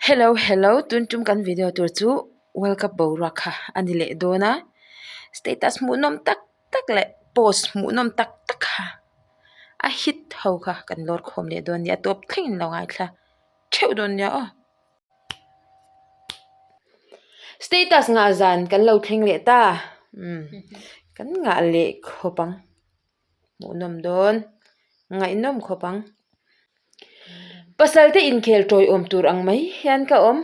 Hello hello tun tum kan video tur chu world cup boruak kha a ni leh dawn a status hmuhnawm tak tak leh post hmuhnawm tak tak kha a hit ho kha kan lawr khawm leh dawn a ni a tawp thleng in lo ngaithla theuh dawn nia aw. Status ngah zan kan lo thleng leh ta umm kan ngah leh khawp ang. Hmuhnawm dawn, ngaihnawm khawp ang. Pasal te inkhel tawiawm tur ang mai hian ka awm.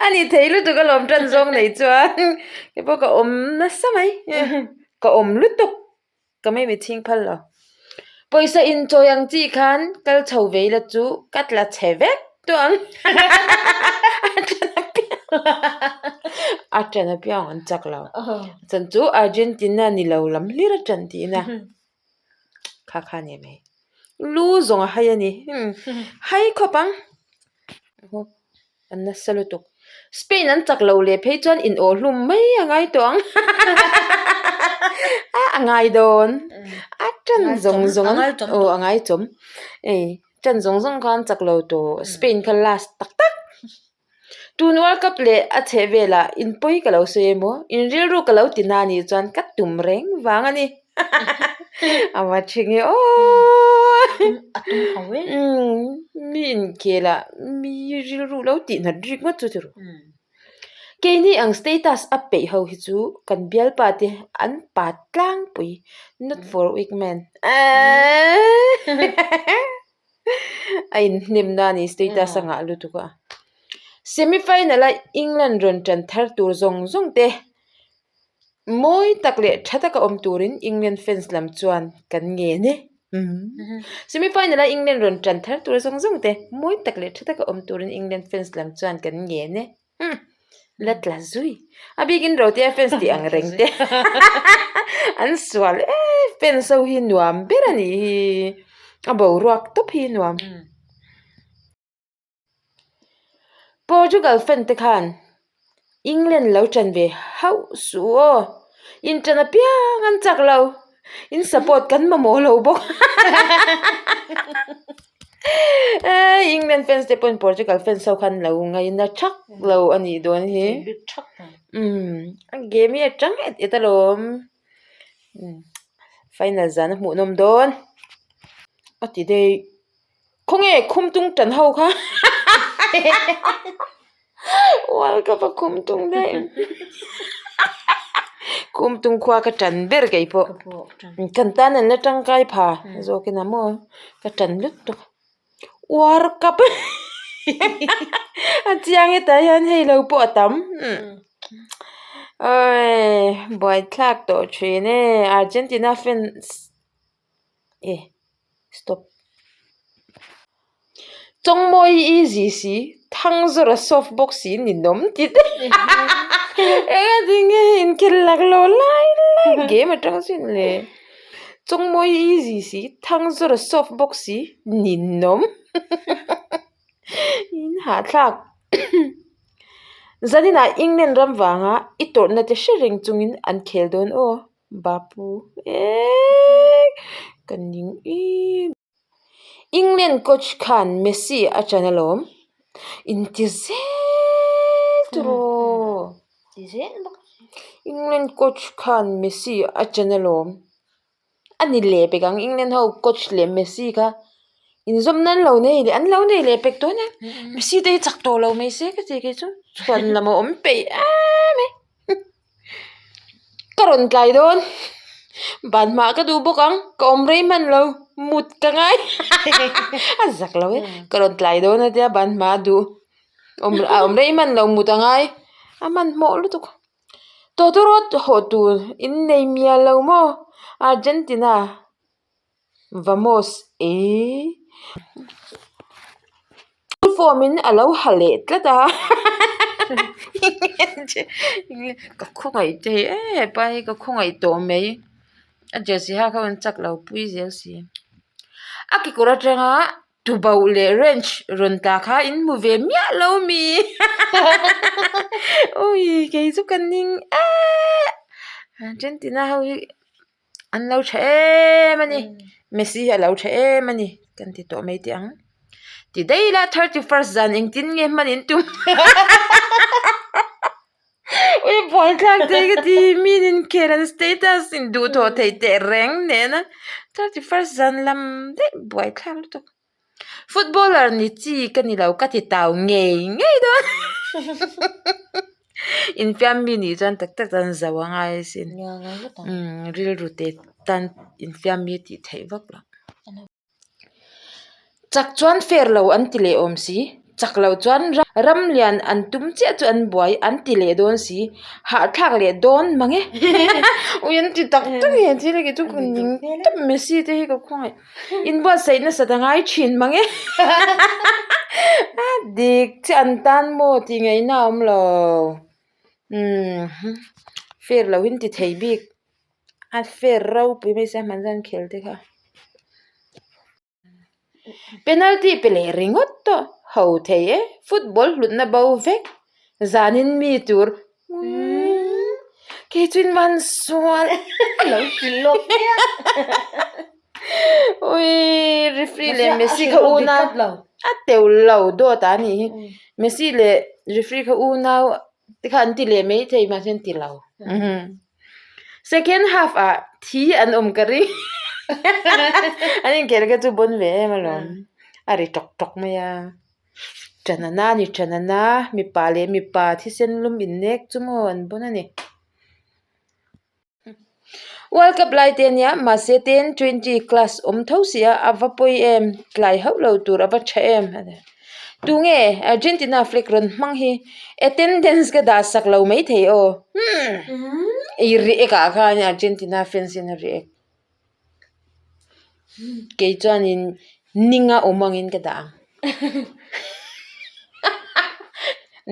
A ni thei lutuk alawm tan zawng nei chuan kei pawh ka awm nasa mai. Ka awm lutuk ka mai mitchhing phal lo. Pawisa inchawi ang chi khan kal chho ve ila chu ka tla chhe vek tawh ang. A ṭan apiang an chak lo. Chan chu Argentina ni lo lam hlir a ṭan tihna kha kha a ni mai. Lu zawng a hai a ni. Hai khawp ang. An nasa lutuk. Spain an chak lo leh phei chuan in awh hlum mai a ngai tawh ang. A ngai dawn. A ṭan zawng zawng an aw a ngai chawm. Ei ṭan zawng zawng kha an chak lo tawh. Spain kha last tak tak. Tun World Cup leh a chheh velah in pawi ka lo sawi emaw, in rilru ka lo ti na nih chuan ka tum reng vang a ni. A va thing e aw. A tum ho e. Mi inkhelah mi rilru lo tih nat rik ngawt chu tiraw. Keini ang status a peih ho hi chu kan bialpa te an pa tlangpui not for weak men. A inhnem na a ni status a ngah lutuk a. Semi final a England rawn tan thar tur zawng zawng te mawi tak leh tha taka awm turin England fans lam chuan kan ngen e. Semi final a England rawn tan thar tur zawng zawng te mawi tak leh tha taka awm turin England fans lam chuan kan ngen e. La tla zui. A bikin Rotea fans tih ang reng te. An sual e fans ho hi nuam ber a nih hi. A boruak tawp hi nuam. Portugal fan te khan England lo ṭan ve hauh suh aw. In ṭan apiang an chak lo. In support kan mamawh lo bawk. England fans te pawhin Portugal fans ho khan lo ngaina thak lo a nih dawn hi. A game hi a tang et et alawm. Final zan a hmuhnawm dawn. A ti daih. Khawnge khumtung tan ho kha World Cup a khumtung daih Khumtung khua ka tan ber kei pawh kan tan an la tangkai pha zawk in a maw ka tan lutuk World Cup a chiang hetah hian hei lo pawh a tam awii buaithlak tawh thin e Argentina fans e stop Chawngmawi easy si Thangzawra soft bawk si ninawm ti te eng a tinge inkhel laklawh lai lai game atang sin le Chawngmawi easy si Thangzawra soft bawk si ninawm in hahthlak zaninah England ram vanga i tawrhna te hre reng chungin an khel dawn aw. Bapu eeee ka ning em England coach khan Messi a ṭan alawm inti zel tiraw England coach khan Messi a ṭan alawm a ni leh pek ang England ho coach leh Messi kha inzawm nan lo nei leh an lo nei leh pek tawh ania Messi te hi chak tawh lo mai se ka ti kei chu chhuan lam a awm peih em e. Ka rawn tlai dawn ban hmah ka duh bawk ang ka awm rei hman lo mut ka ngai a zak lo e ka rawn tlai dawn a tia ban hmah a duh awm a awm rei hman lo mut a ngai a hmanhmawh lutuk tawtawrawt hawh tur in nei mial lo maw Argentina. Vamos e. Full form in a lo ha leh tlat a ka khawngaih thei em hepa hi ka khawngaih tawh mai a jersey ha kha an chak lo pui zel si a kekawr atanga tuboh leh wrench rawn tla kha in hmu ve miah lo mi awii kei chu ka ning eee Argentina ho hi. An lo tha em a ni Messi hi a lo tha em a ni kan ti tawh mai teh ang. Ti daih ila 31st zan engtin nge hman in tum Ui buaithlak thei ka ti min inkhel an status in duh thawh theih teh reng nen a 31st zan lam daih buaithlak lutuk. Footballer ni chi ka ni lo ka ti tau ngei ngei dawn Infiam mi nih chuan tak tak chuan zo a ngai asin rilru te tan infiam mi a tih theih vak loh. Chak chuan fair lo an ti leh awm si, chak loh chuan ram lian an tum chiah chu an buai an ti leh dawn si, hahthlak leh dawn mang e. Ui an ti tak tak e thil hi chu ka ning tawp Messi te hi ka khawngaih. Inbuatsaih nasat a ngai thin mang e. A dik chiah an tan maw tih ngaihna a awm lo. Umm fair lo in ti thei bik. A fair ropui mai sia hman zan khel te kha. Penalty pe leh ringawt tawh ho thei e football hlutna bo vek zanin mi tur kei chu in van sual lo hrilh lawk chiah ui referee leh Messi kha unau a teuh lo dawt a nih hi Messi leh referee kha unau te kha an ti leh maithei mahse an ti lo. Second half ah thi an awm ka ring an inkhel kha chu bon ve em alawm a ri tawk tawk mai a Chanana a ni Chanana mipa leh mipa thisen lum innek chu maw an bon a ni World Cup lai te ania mahse 10:20 class awm tho si a a va pawi em tlai hauh lo tur a va tha em a ni. Tunge Argentina flag rawn hmang hi attendance ka dah sak lo mai thei aw umm i react ah khan Argentina fans in a react kei chuanin ninga awm angin ka dah ang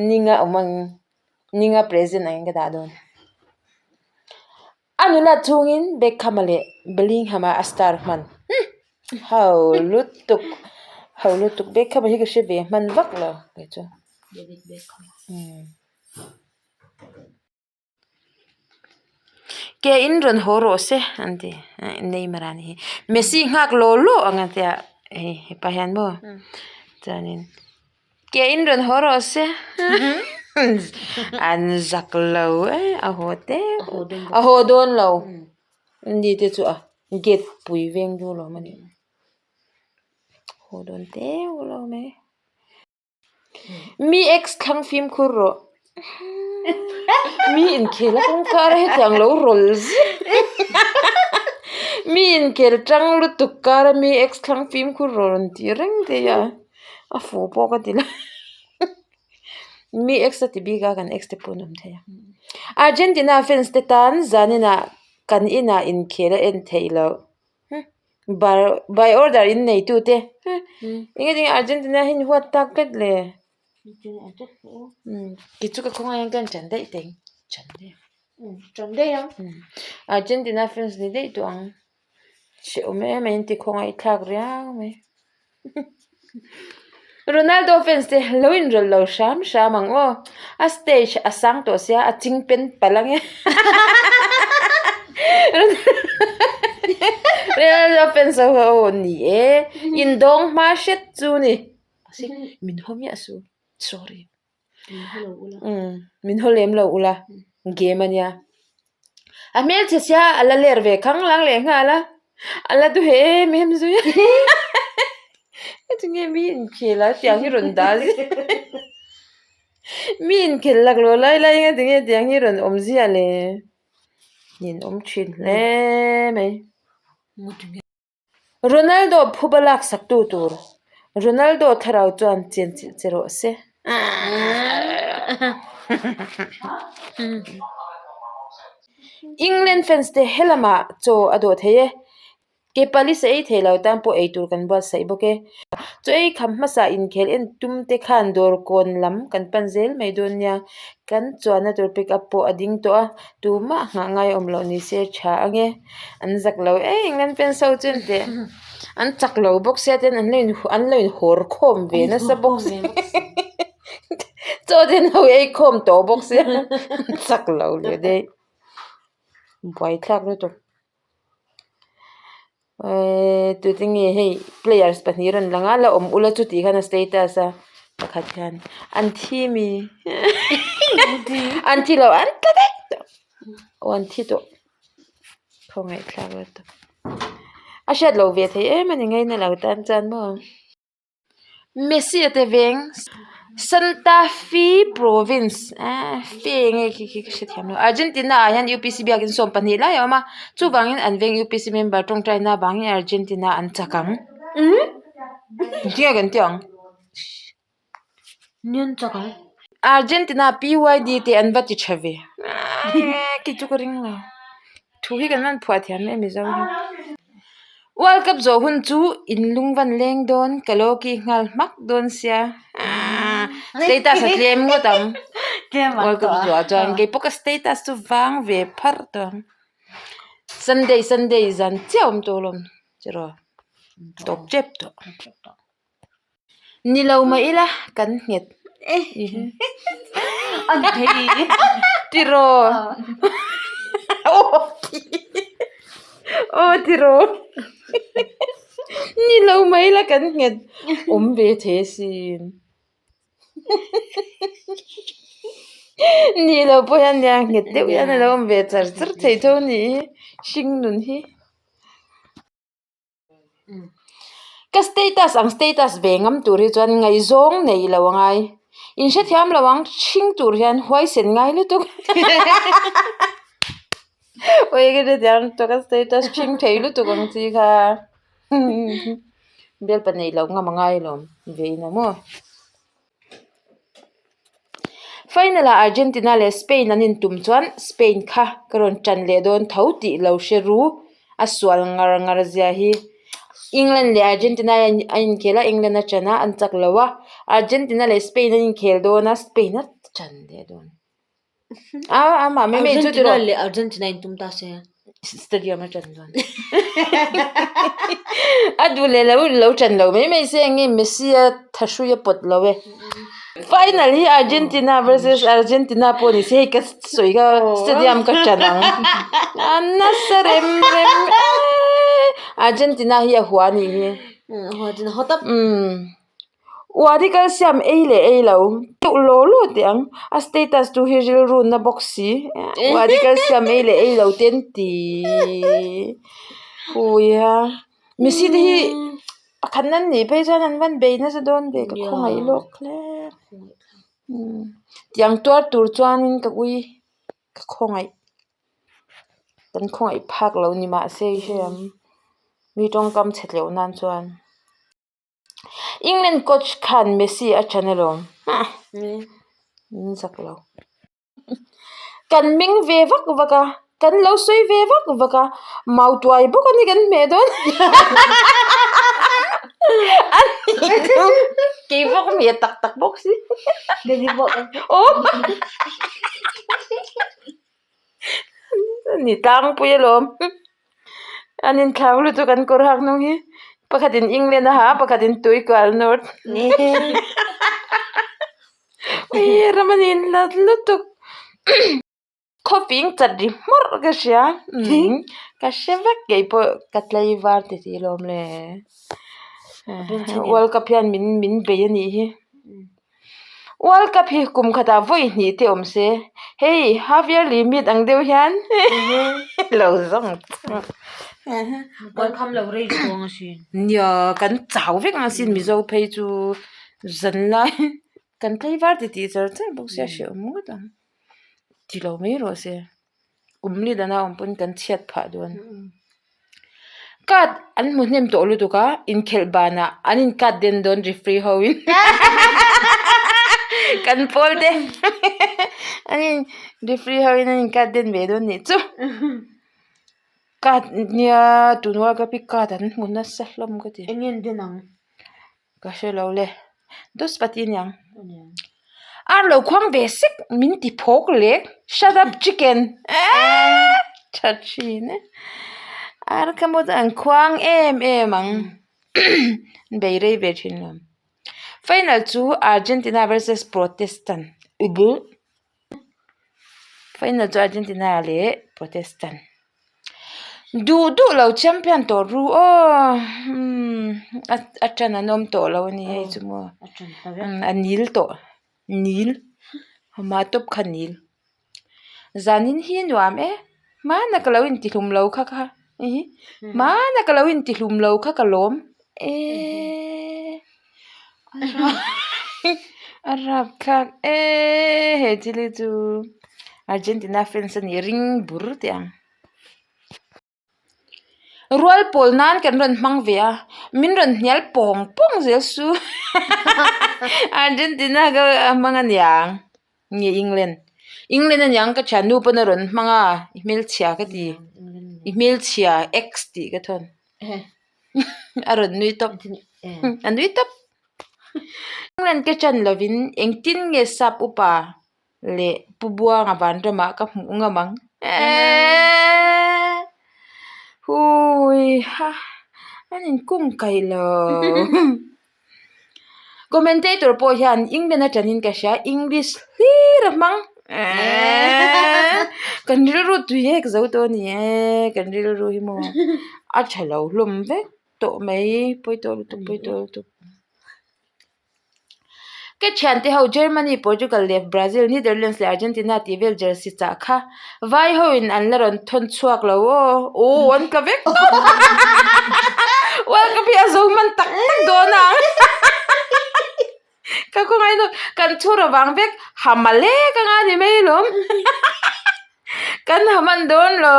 ninga awm angin ninga present angin ka dah dawn. A nula chhungin Beckham-a leh Bellingham-a a star hman. Ho lutuk ho lutuk Beckham-a hi ka hre ve hman vak lo kei chu. David Beckham. Ke in rawn haw rawh se an ti Neymar a ni hi. Messi nghak law law ang a tia hei hepa hian maw chuanin. Ke in rawn haw rawh se an zak lo e a haw tep a haw dawn lo ni te chu a gate pui veng du lo a ni haw dawn teuh lo mai. Mi ex thlang fimkhur rawh mi inkhel a kawngkar a hetiang lo rawl ziah mi inkhel tang lutuk kar a mi ex thlang fimkhur rawh rawn tih reng thei a. A fu pawh ka ti lo mi ex a ti bik a kan ex te pawh an awm thei a Argentina fans te tan zaninah kan inah inkhel a en theih loh by order in nei tu te eng enge Argentina hi huat tak vek le kei chu ka khawngaih ang ka en tan daih teh ang tan daih ang Argentina fans ni daih tawh ang. Hrehawm em mai an ti khawngaih thlak riau mai. Ronaldo fans te lo inrawlh lo hram hram ang aw. A stage a sang tawh sia a ching pen palh ang e. Ronaldo fans ho kha aw ni e. Indawng hma hret chu ni. Min haw miah suh. Sorry. Min haw lem lo ula game a nia a hmelchhe sia a la ler ve khang lang leh nghal a a la duh em em zui a heti nge mi inkhel a tiang hi rawn dah zia mi inkhel laklawh lai lai in heti nge tiang hi rawn awm zia le ninawm thin hle mai. Ronaldo phuba laksak tu tur Ronaldo thlarau chuan chenchilh che rawh se. England fans te helamah chaw a dawh thei e. Ke pali sa ei thei lo tan pawh eitur kan buatsaih bawk e. Chaw ei kham hmasa inkhel en tum te khan dawr kawn lam kan pan zel mai dawn nia. Kan chuanna tur pick up pawh a ding tawh a, tumah nghah ngai awm loh ni se tha ange. An zak lo e England fans ho chuan teh an chak lo bawk sia ten an lo in an lo in hawr khawm ve nasa bawk sia chaw te an lo ei khawm tawh bawk sia an chak lo leh daih buaithlak lutuk. Eee tute nge hei players pahnih rawn lang a la awm ula chuti khan a status a pakhat hian an thi mi an thi lo an tla daih tawh aw an thi tawh khawngaihthlak lutuk a hriat loh ve thei em a ni ngaina lo tan chuan maw. Messi a te veng Santa Fe province ehh fe nge khi khi ka hrethiam lo Argentina ah hian UPC biakin 12 lai a awm a chuvangin an veng UPC member tawngtaina avangin Argentina an chak ang tinge kan tih ang. Nian chak ang. Argentina PYD te an va ti tha ve kei chu ka ring lo thu hi kan rawn phuah thiam em Mizo hi World Cup zawh hun chu in lung van leng dawn ka lo ki nghal hmak dawn sia status a tlem ngawt ang World Cup zawh ah chuan kei pawh ka status chu vang ve pharh tawh ang Sunday Sunday zan chiah a awm tawh alawm cheraw tawp tep tawh. Ni lo mah ila kan nghet An thei tiraw aw tiraw ni lo mah ila kan nghet awm ve thei asin ni lo pawh hian nia nghet deuh hian alo awm ve char char thei tho a nih hi hring nun hi. Ka status ang status ve ngam tur hi chuan ngaihzawng nei lo a ngai. In hrethiam lo ang hring tur hian huaisen ngai lutuk. Ui ka hrethiam tawh ka status hring thei lutuk ang chi kha. Bialpa nei loh ngam a ngai alawm ve ina maw. Final ah Argentina leh Spain an intum chuan Spain kha ka rawn tan leh dawn tho tih lo hre ru a sual ngar ngar zia hi. England leh Argentina a inkhel a England a tan a an chak lo a Argentina leh Spain an inkhel dawn a Spain a tan leh dawn. A amah mai mai chu tiraw. Argentina leh Argentina intum ta se. Stadium a ṭan dawn. A duh leh lo lo ṭan lo mai mai se enge Messi a thahrui a pawt lo e. Final hi Argentina versus Argentina pawh ni se hei ka sawi kha stadium ka ṭan ang. A nasa rem rem eee Argentina hi a hua anih hi. Umm. Uadi calcium ei leh ei lo deuh law law teh ang a status tu hi rilru na bawk si uadi calcium ei leh ei lo te an ti hui a mihring te hi pakhat nan nih phei chuan an van bei nasa dawn ve ka khawngaih lawk hle tiang tuar tur chuanin ka ui ka khawngaih. Kan khawngaih phak lo ni mahse i hre ang mi tawngkam chhe tleuh nan chuan. England coach khan Messi a ṭan alawm min zak lo. Kan meng ve vak vak a, kan lo sawi ve vak vak a, mau tuai bawk a ni kan hmeh dawn a ni chu kei bawk hmeh tak tak bawk si aw Ni tlangpui alawm an inthlau lutuk an kawr hak hnung hi pakhatin England a ha a pakhatin Tuikual North ui ram a ni inhlat lutuk khawping chat ri hmawrh ka hria ka hre vek keipawh ka tlaivar ti tih alawm le World Cup hian min min bei a nih hi. World Cup hi kum khatah vawi hnih te awm se hei half yearly meet ang deuh hian lo zawng chang Welcome lo rei chuang asin. Nia kan chau vek ang asin Mizo phei chu zan lai kan tlaivar ti tih char char bawk sia hrehawm ngawt ang ti lo mai rawh se. Kum li dana awm pawn kan chhiat phah dawn. Card an hmu hnem tawh lutuk a, inkhelh banah an in card den dawn referee ho in kan pawl te an in referee ho in an in card den ve dawn nih chu. Card nia tun World Cup hi card an hmu nasa hlawm ka ti. Eng nge an den ang? Ka hre lo le. Dus pati aniang. Ar lo khuang ve sek min ti phawk lek. Shut up chicken. Eeii tha thin e. Ar kha maw chuan an khuang em em ang. Bei rei ve thin lo. Final chu Argentina versus Protestant. Final chu Argentina leh Protestant. Duh duh lo champion tawh ru aw umm a ṭan an awm tawh lo a ni hei chu maw a nil tawh nil amah tawp kha nil zanin hi nuam e hmana ka lo intihlum lo kha kha hmana ka lo intihlum lo kha ka lawm eeee a rapthlak eee he thil hi chu Argentina fans a nih ring bur teh ang. Rual pawl nan kan rawn hmang ve a, min rawn hnial pawng pawng zel su Argentina ka hmang a niang nge England England a niang ka thiannu pawn a rawn hmang a i hmelchhia ka ti i hmelchhia X tih ka thawn a rawn nui tawp a nui tawp England ka chan lovin engtin nge sap upa. leh Pu Buanga vanramah ka hmuh ngam ang eeeee hui ha an inkung kaih lo commentator pawh hian England atangin ka hria English hlir a hmang eeeee kan rilru tui hek zo tawh a ni e kan rilru hi maw a tha lo hlawm vek tawh mai pawi tawh lutuk pawi tawh lutuk. Ka thiante ho Germany, Portugal leh Brazil, Netherlands leh Argentina tih vel jersey chah kha vai ho in an la rawn thawn chhuak lo aw. Aw an tla vek tawh. World Cup hi a zo hman tak tak dawn ang. Ka khawngaih lutuk kan chhur avang vek ha malek anga ni mai lawm. Kan ha hman dawn lo.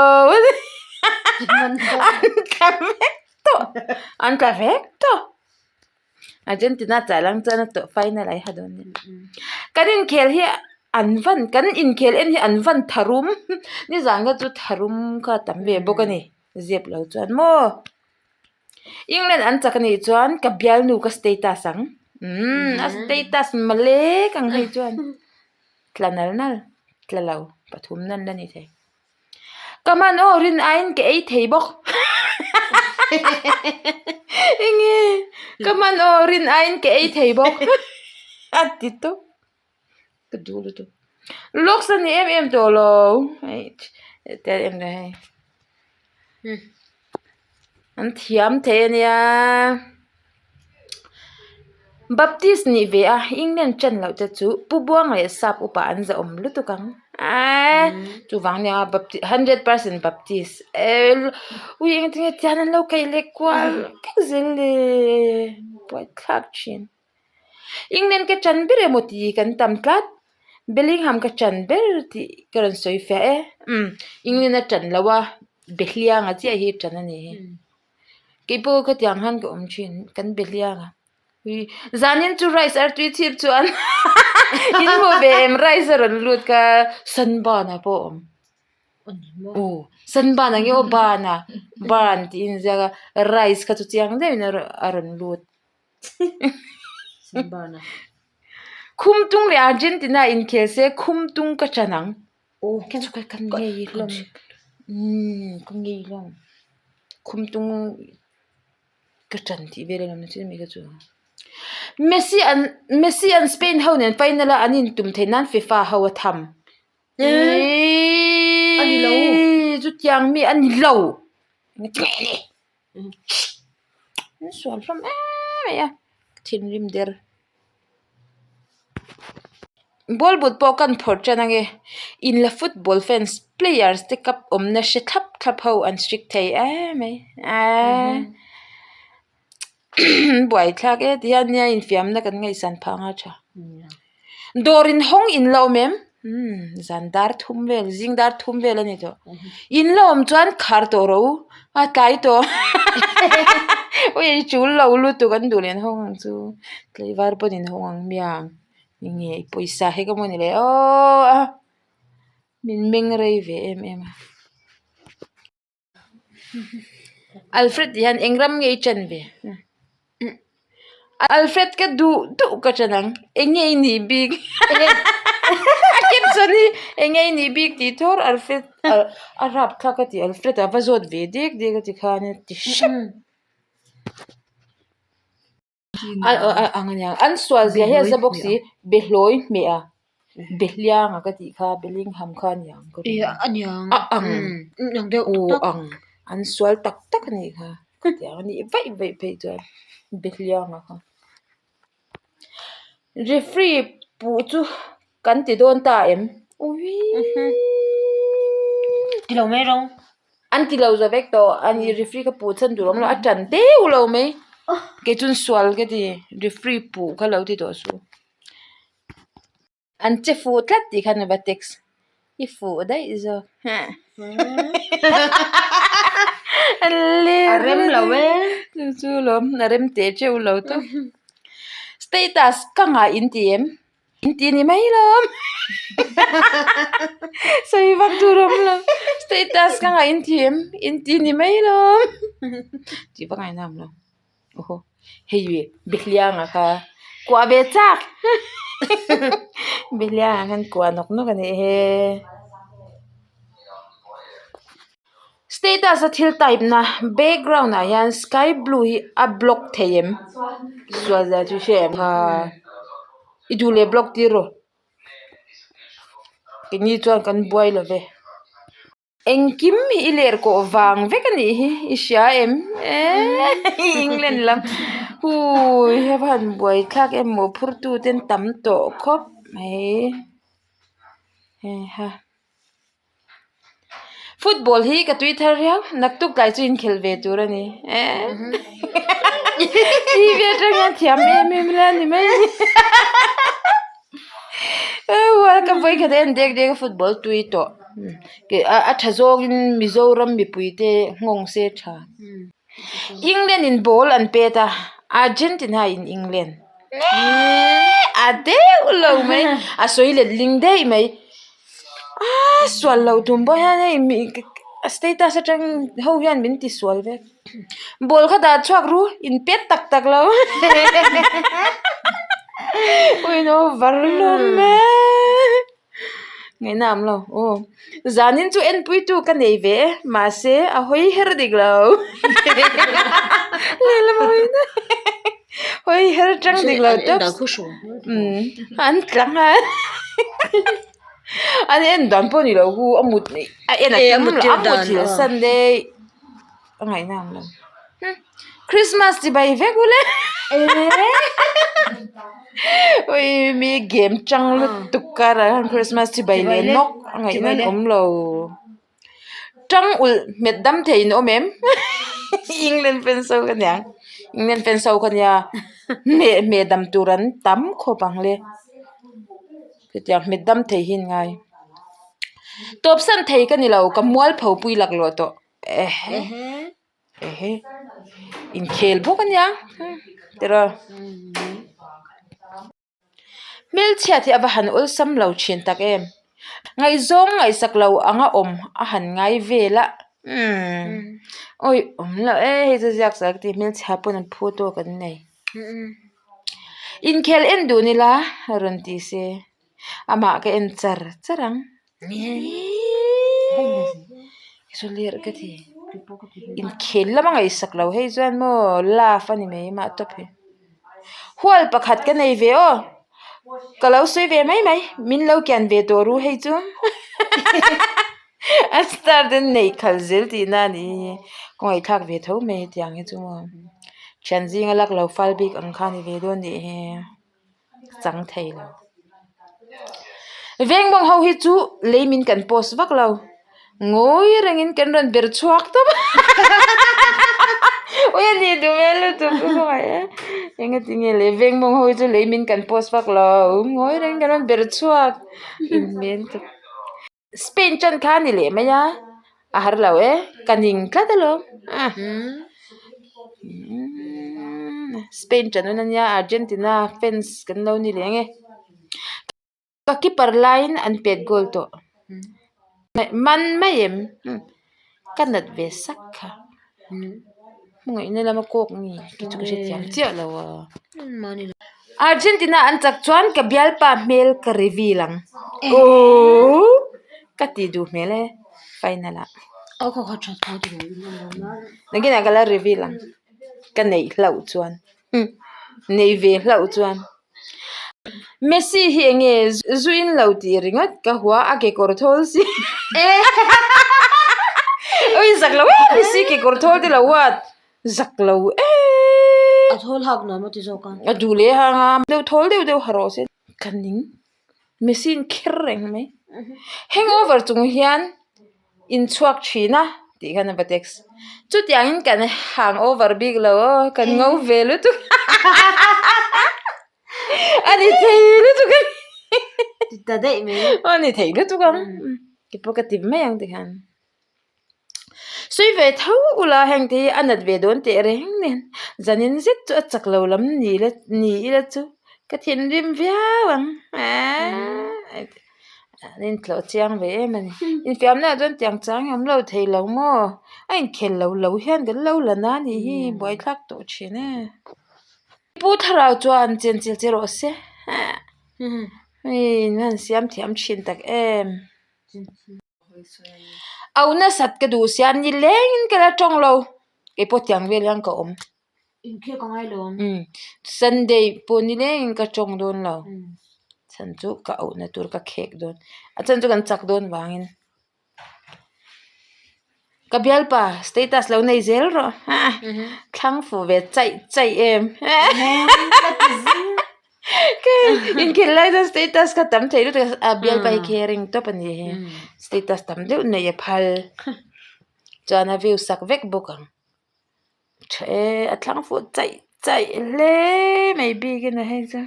An tla vek tawh. An tla vek tawh. Argentina chah lang chuan a tawh final a i ha dawn nia. Kan inkhel hi an van kan inkhel en hi an van tharum nizan kha chu tharum kha a tam ve bawk a ni zep lo chuan maw England an chak anih chuan ka bialnu ka status ang umm a status malek ang hei chuan tla nal nal tla lo pathum nan la ni thei. Ka hman aw rin aiin ka ei thei bawk enge ka hman aw rin aiin ka ei thei bawk a ti tawp ka duh lutuk lawks a ni em em tawh lo hei tel em le hei an thiam thei a nia. Baptist nih ve a England ṭan loh te chu Pu Buang leh Sap upa an zahawm lutuk ang eee chuvang nia Baptist 100% Baptist eee ui engtin nge tian an lo kaih leh kual vek zel le buaithlak thin England ka ṭan ber emaw tih kan tam tlat Bellingham ka ṭan ber tih ka rawn sawi fiah e umm England a ṭan loh a Behlianga chiah hi ṭan a ni hi. Keipawh khatiang khan ka awm thin kan be hliang a ui zanin chu rice artui chhip chuan in hmuh ve em rice a rawn lut kha sunburn ah pawh a awm aw sunburn ang nge aw ban ah ban tih a inziak a rice kha chu chiang deuhin a rawn lut Khumtung leh Argentina inkhel se Khumtung ka chan ang. Aw chu ka ka ngei hlawm umm ka ngei hlawm Khumtung ka chan tih vel alawm chu mi kha chu. Messi an Messi an Spain ho nen final a an intum theih nan FIFA ho a tham. A ni lo. Chutiang mi a ni lo. An sual hlawm em mai a thinrim der ball but pawh kan phawrh tan ange in la football fans players te cup awmna hre thlap thlap ho an strict thei em mai eee buaithlak e ti hian nia infiamna kan ngaihsan phah anga tha. Dawr in hawng in la awm em? Umm zan dar thum vel zing dar thum vel a ni tawh. In la awm chuan khar tawh rawh u a tlai tawh ui ei tul lo lutuk an duh leh an hawng ang chu tlaivar pawn in hawng ang miang enge i pawisa hek a mawni le aww a min meng rei ve em em a. Alfred tih hian eng ram nge i ṭan ve? Alfred ka duh duh ka ṭan ang. Eng nge i nih bik? A caption hi eng nge i nih bik tih thawr Alfred a rapthlak a ti Alfred a va zawt ve dek dek a ti khan a ti hrep. Ang a nia an sual zia hi a za bawk si behlawi hmeh a behliang a ka tih kha Bellingham kha a niang ka ring a ang aw ang An sual tak tak a nih kha. Khatiang a nih vaih vaih phei chuan Behlianga kha. Referee puh chu kan ti dawn ta em? Uiiiii. Ti lo mai rawng. An ti lo zo vek tawh a ni referee kha puh chhan tur awm lo a tan deuh lo mai. Kei chuan sual ka ti referee puh kha lo ti tawh suh. An che fuh tlat tih khan a va text i fuh daih zawk a rem lo e chu chu lawm a rem teh teuh lo tawp status ka ngah in ti em in ti ni mai lawm sawi vak tur a awm lo status ka ngah in ti em in ti ni mai lawm tih vak a inang lo. Aw hei Behlianga kha kuah ve chak Behlianga khan kuah nawk nawk a nih hi status a thil type na background ah hian sky blue hi a block thei em sual zia chu hria em kha i duh leh block tir rawh keini chuan kan buai lo ve. Engkim hi i ler kawh vang vek a nih hi i hria em eee England lam hui he va han buai thlak em maw phur tu te an tam tawh khawp mai heiha football hi ka tui thar riau naktuk tlai chu inkhelh ve tur a ni eee T V atang hian thiam em em ila ni mai a ni. World cup vawi khat a en dek dek a football tui tawh a tha zawngin Mizoram mipui te nghawng se tha England in ball an pet a Argentina in England a deuh lo mai a sawi let ling daih mai a sual lo tum pawh hian hei status atang ho hian min ti sual vek. Ball kha dah chhuak ru in pet tak tak lo uino var hlawm e ngaihna awm lo aw zanin chu enpui tu ka nei ve e mahse a hawi her dik lo lehlam a hawi daih hawi her tang dik lo tawp an tla nghal. An en dan pawh ni lo hu a mut a en a tum a muthilh san daih. A ngaihna ang lo. Christmas chibai vek ule. Ui mi game chang lutuk karah hian Christmas chibai leh nawk a ngaihna an awm lo. Tang ulh hmet dam thei in awm em? England fans ho ka nia. England fans ho ka nia. Hmeh hmeh dam tur an tam khawp ang le. Hetiang hmet dam thei hi an ngai. Tawpsan thei ka ni lo ka mualpho pui laklawh tawh. Ehe ehe inkhel bawk a nia tiraw hmelchhiat hi a va han awlsam lo thin tak em ngaihzawng ngaihsak lo anga awm a han ngai vel a umm awi awm loh e hei chu ziak sak tih hmelchhia pawn an phu tawk an nei inkhel en dun ila rawn ti se. Amah ka en char char ang. Chu ler ka ti. Inkhel lama ngaihsak lo hei chuan maw love a ni mai mah tawp hi. Hual pakhat ka nei ve aw. Ka lo sawi ve mai mai. Min lo kian ve tawh ru hei chu. A star te an neih khalh zel tihna a nih hi. Ka ngaihthlak ve tho mai hetiang hi chu maw. Thian zinga lak lo fal bik ang kha a ni ve dawn nih hi. chang thei lo veng bawng ho hi chu lei min kan post vak lo ngawi rengin kan rawn ber chhuak tawp a ui a ni duh hmel lutuk ka khawngaih e engati nge le veng bawng ho hi chu lei min kan post vak lo ngawi rengin kan rawn ber chhuak inhmel tak. Spain tan kha a ni leh mai a, a har lo e, ka ning tlat alawm Spain tan hun ania Argentina fans kan lo ni leh ang e, ka keeper laiin an pet goal tawh man mai em ka nat ve sak kha. Hmangaihna lama kawk nge tih chu ka hrethiam chiah lo a. Argentina an chak chuan ka bialpa hmel ka reveal ang. Ooh ka tih duh hmel e final ah. Nakinah ka la reveal ang ka neih hlauh chuan neih ve hlauh chuan. Messi hi eng nge zu in lo tih ringawt ka hua a kekawr thawl si. Ui zak lo em Messi kekawr thawl te lo uat zak lo em. A thawl hak nuam a ti zawk a. A duh leh hang a deuh thawl deuh deuh ha rawh se. Ka ning Messi in kher reng mai. Hangover chung hian in chhuak thin a tih khan a va text. Chutiangin kan hangover bik lo aw kan ngo ve lutuk. A ni thei lutuk a ni. Ti ta daih mai. A ni thei lutuk ang. Keipawh ka ti mai ang tikhan. Sawi ve tho ula heng te hi a nat ve dawn teh reng nen zanin zet chu a chak lo lam ni la ni ila chu ka thinrim viau ang eehh an intlawh chiang ve em a ni. Infiamna ah chuan tiang chang hi awm lo thei lo maw a inkhel lo lo hian kan lo la na anih hi buaithlak tawh thin e. Pu Thlarau chuan chenchilh che rawh se hei in han siam thiam thin tak em. Au nasat ka duh sia ni lengin ka la tawng lo keipawh tiang vel hian ka awm. Sunday pawh ni lengin ka tawng dawn lo chhan chu ka auhna tur ka khek dawn a chhan chu kan chak dawn vangin. Ka bialpa status lo nei zel rawh thlang fuh ve chaih chaih em inkhel lai chuan status kha tam thei lutuk a bialpa hi caring tawp a ni hi status tam deuh nei a phal chuan a view sak vek bawk ang tha e a thlang fuh chaih chaih hle mai bikin a hei chu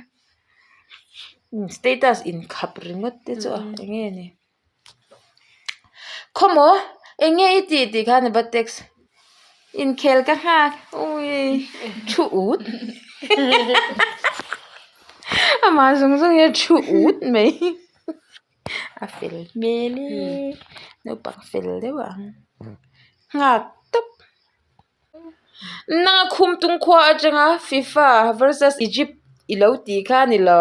status inkhap ringawt te chu a eng nge ni. Khawmaw eng nge i tih tih khan a va text inkhel ka nghak ui thu ut amah zawng zawng hian thu ut mai a fel hmel e naupang fel deuh ang nghak tawp. Nanga khum tung khua atanga FIFA versus Egypt i lo tih kha a ni lo.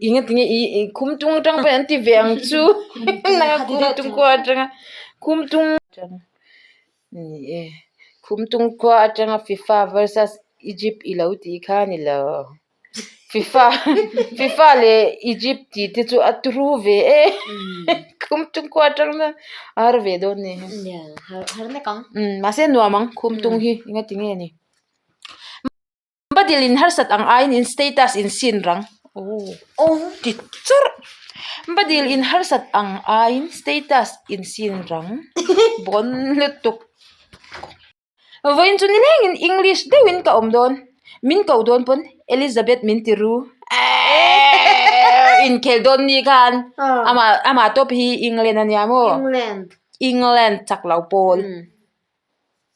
Eng ati nge i khum tung atang pawhin an ti ve ang chu. Nanga khum tung khua atanga khum tung ni e khum tung khua atanga FIFA versus Egypt i lo tih kha a ni lo. Fifa fifa leh Egypt tih te chu a turu ve e khum tung khua atang chuan a har ve dawn ni mahse nuam ang khum tung hi enga ti nge ni badil in harsat ang aiin in status in sin rang aw ti churh badil in harsat ang aiin status in sin rang bawn lutuk. Vawiin chu nilengin English deuhin ka awm dawn. Min ko dawn pawn Elizabeth min ti ru. Inkhel dawn ni khan amah amah tawp hi England a nia maw? England. England chak lo pawl.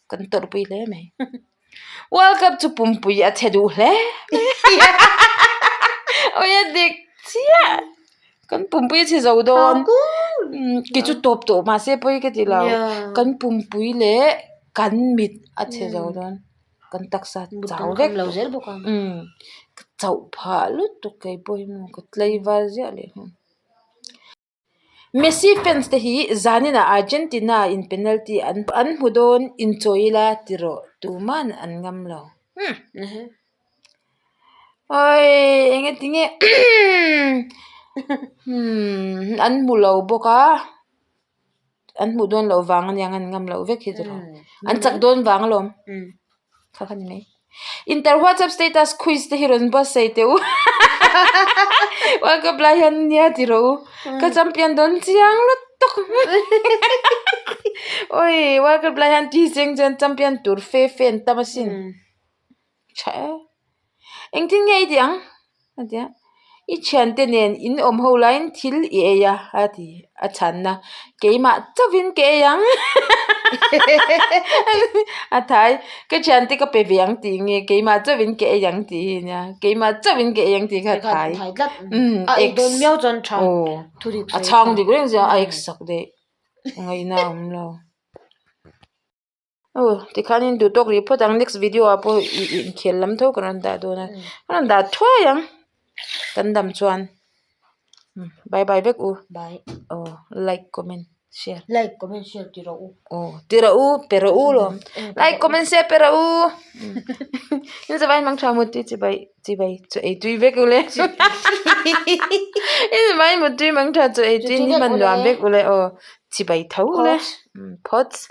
Kan tawrhpui hle mai. World Cup chu pumpui a chhe duh hle. Awi a dik chiah. Kan pumpui a chhe zo dawn. Kei chu tawp tawh mahse pawi ka ti lo. Kan pumpui leh kan mit a chhe zo dawn. Kan taksa chau vek tawh. Ka chauh phah lutuk kei pawh hi maw ka tlaivar ziah leh nghal. Messi fans te hi zaninah Argentina in penalty an hmu dawn inchawi ila ti rawh tuman an ngam lo. Awii engati nge an hmu lo bawk a an hmuh dawn loh vang aniang an ngam loh vek hi tiraw an chak dawn vang alawm kha kha ni mai inter whatsapp status quiz te hi rawn buatsaih teh u world cup lai hian nia ti rawh u ka champion dawn chiang lutuk awii world cup lai hian ti cheng chuan champion tur fe fe an tam asin. Tha e. Engtin nge i tih ang? A ti a. I thiante nen in awm ho laiin thil i ei a, a ti a chhanna. Keimah chauhin ka ei ang. A thai. Ka thiante ka pe ve ang tih nge keimah chauhin ka ei ang tih hi nia. Keimah chauhin ka ei ang tih kha a thai. Thai tlat. A ei dawn miau chuan tha. A chhang dik reng zia a ek sak daih. Ngaihna a awm lo. Aw tikhanin duh tawk rih phawt ang next video ah pawh ih inkhel lam tho kan rawn dah dawn a kan rawn dah thuai ang kan dam chuan bye bye vek u bye aw like comment share like comment share ti rawh u aw ti rawh u pe rawh u lawm like comment share pe rawh u in zavai mang tha mutui chibai chibai chu ei tui vek u le in zavai mutui mang tha chu ei tui ni hman nuam vek u le aw. Chibai tho le. Phawts.